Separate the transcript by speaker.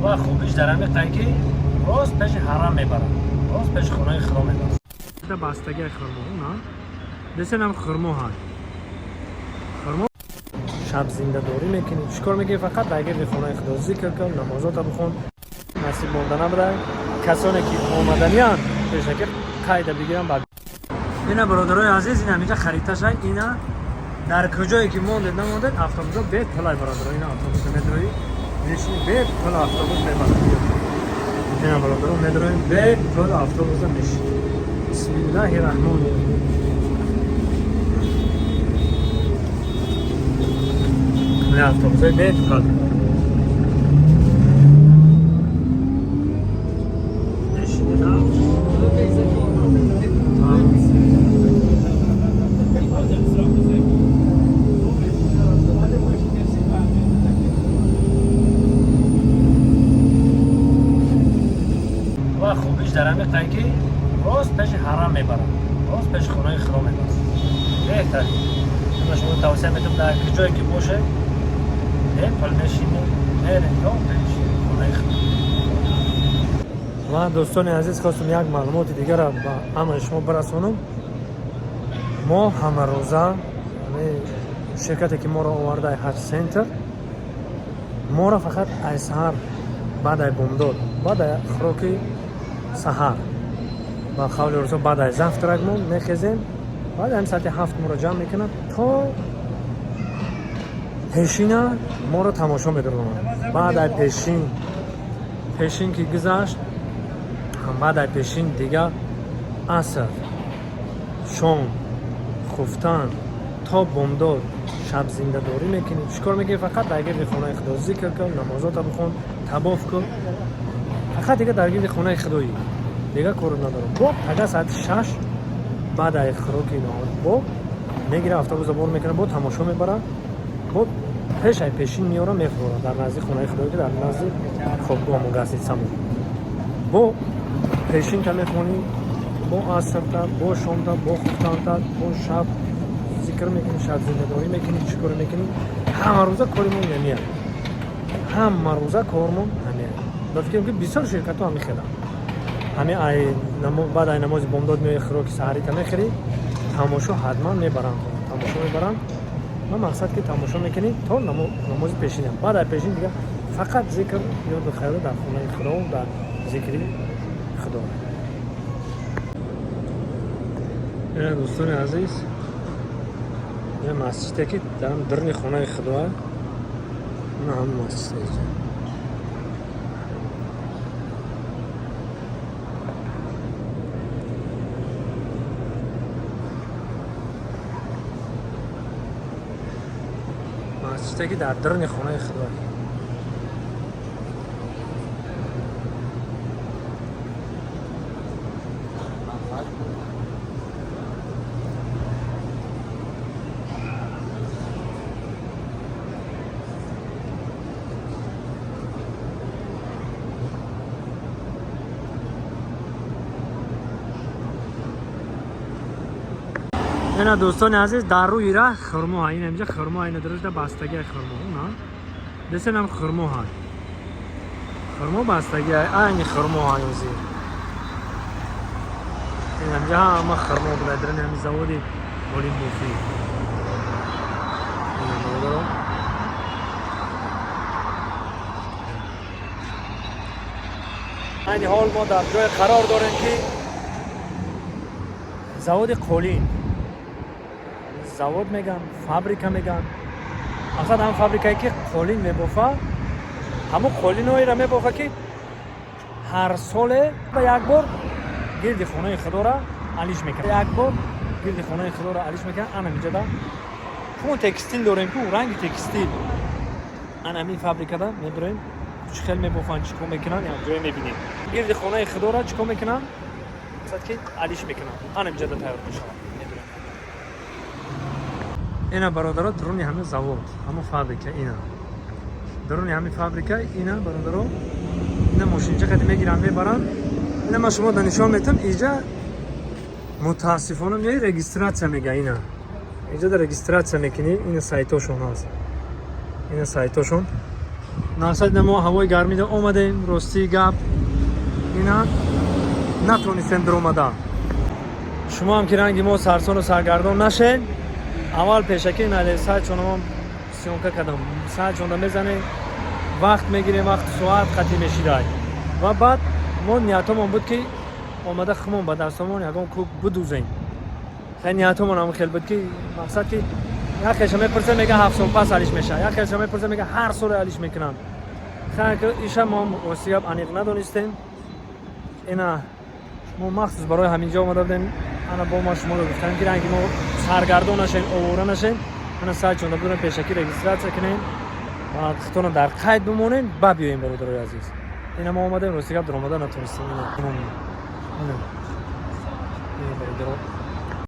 Speaker 1: Ва хубиш дар ҳамин қай, ки рост пеши ҳарам мебарад, рост пеши хонаи худо мебарад. Бастагии хурмо на десенам, хурмо ҳай, хурмо. Шаб зиндадорӣ мекунӣ, чӣ кор мекунӣ? Фақат дар гирди хонаи худо зикр кун, намозота бихон. Насиб монда набуда. Касоне ки омаданиянд, пешаки қайда бигирам. Ба ина, бародарои азиз, ина ҳаминҷа хариташа. Ина дар куҷое ки мондед, намондед, автобусо бепулай, бародаро. Ина автобуса медроӣ, мешини, бепул автобус мебарад. Ина, бародаро, медроем, бепул автобуса мешинем. Бисмиллаҳи раҳмони раҳим. Ина автобусои бепул мешинед. Тамом. Ва хубиш дар ҳамин қай, ки рост пеши ҳарам мебарад, рост пеши хонаи худо мебарад. Беҳтарин. Ма шумо тавсия метавам, дар куҷое ки боше, бепул мешинед, мерем то пеши хонаи худо. Ва, дӯстони азиз, хостум як маълумоти дигарро ба ҳамаи шумо бирасонам. Мо ҳамарӯза, ширкате ки моро оварда, Ҳаҷ Центр, моро фақат ай саҳар, баъд ай бомдод, баъд ай хӯроки саҳар, ба қавли рӯзо, баъд ай завтрак мо мехезем, баъд ҳами соати 7 моро ҷамъ мекунад, то пешина моро тамошо медаронад. Баъд ай пешин, пешин ки гузашт, баъд ай пешин дига аср, шом, хуфтан то бомдод шаб зиндадорӣ мекунӣ, чӣ кор мекунӣ? Фақат дар гирди хонаи худо зикр кун, намозота бихон, тавоф кун. Фақат дига дар гирди хонаи худоӣ, дига коро надорам. Бо пага соати 6, баъд ай хӯроки наҳор, бо мегира, автобуса бор мекунад, бо тамошо мебарад, бо пеш ай пешин меёра, мефурорад дар назди хонаи худое, ки дар назди хобгоҳ гостиницамон. Бо пешинта мехонӣ, бо асрта, бо шомта, бо хуфтанта, бо шаб зикр мекунӣ, шаб зиндадорӣ мекунӣ, чӣ кор мекунӣ? Ҳама рӯза кори мо ҳамия, ҳама рӯза кормон ҳамия. Ба фикрам, ки бисёр ширкатҳо ҳами хеланд. Ҳами баъд ай намози бомдод меои, хӯроки саҳарита мехӯрӣ, тамошо ҳатман мебаранд, тамошо мебаранд. Ма мақсад, ки тамошо мекунӣ то намози пешинам. Баъд ай пешин дига фақат зикр, ёду хаёло дар хонаи худо, дар зикри худо. Ина, дӯстони азиз, ин масҷиде, ки дар даруни хонаи худоа, ина ҳам масҷид. Масҷиде, ки дар даруни хонаи худоа. Ина, дӯстони азиз, дар рӯи раҳ хурмо. Ин инҷа хурмо, ина дуруста бастагии хурмо на десенам, хурмо ҳай, хурмо бастагии, айни хурмо ҳай. Ози ин инҷа ҳама хурмо буда, дар ҳами заводи Олимбофӣ. Ина, бародаро. Айни ҳол мо дар ҷое қарор дорем, ки заводи қолин, завод меган, фабрика меган. Мақсад, ҳам фабрикае, ки қолин мебофа, ҳамун қолинҳоеро мебофа, ки ҳар соле ба як бор гирди хонаи худора алиш мекунад, як бор гирди хонаи худора алиш мекунад. Ана инҷода ҳамон текстил дорем, ку ранги текстил. Ана ҳамин фабрикада медорем, чӣ хел мебофанд, чӣ кор мекунанд, як ҷое мебинем. Гирди хонаи худора чӣ кор мекунанд? Мақсад, ки алиш мекунанд, ана инҷода тайёр мешавад. Медорем. Ина, бародаро, дуруни ҳамин завод, ҳамон фабрика, ина дуруни ҳамин фабрика. Ина, бародаро, ина мошинча қати мегиранд, мебаранд. Ина ман шумо да нишон метам. Иҷа мутаассифона меои, регистрация мега. Ина иҷа да регистрация мекунӣ. Ина сайтошон ҳаст, ина сайтошон. Мақсад, мо ҳавои гармида омадем. Ростии гап, ина натонистем биромада. Шумо ҳам ки ранги мо сарсону саргардон нашед, аввал пешакӣ нале сайтшонам съёмка кардам. Сайтшонда мезанем, вақт мегирем, вақт соат қатъӣ мешидай. Ва баъд мо ниятомон буд, ки омада хумон ба дастомон ягон кӯк бидузем. Хеле ниятомон ҳам хел буд, ки мақсад, ки як хеша мепурса, мега, 7 сол пас алиш мешавад, як хеша мепурса, мега, ҳар соле алиш мекунанд. Иша мо, рости гап, аниқ надонистем. Ина мо махсус барои ҳамин ҷо омада будем. Ана бо ма шуморо гуфтам, ки ранги мо саргардон нашем, овора нашем. Ана сайтшонда будем, пешакӣ регистрация кунем ва худтона дар қайд бимонем, ба биёем. Бародарои азиз, ина мо омадем, рости гап, даромада натонистем. Ина, бародаро.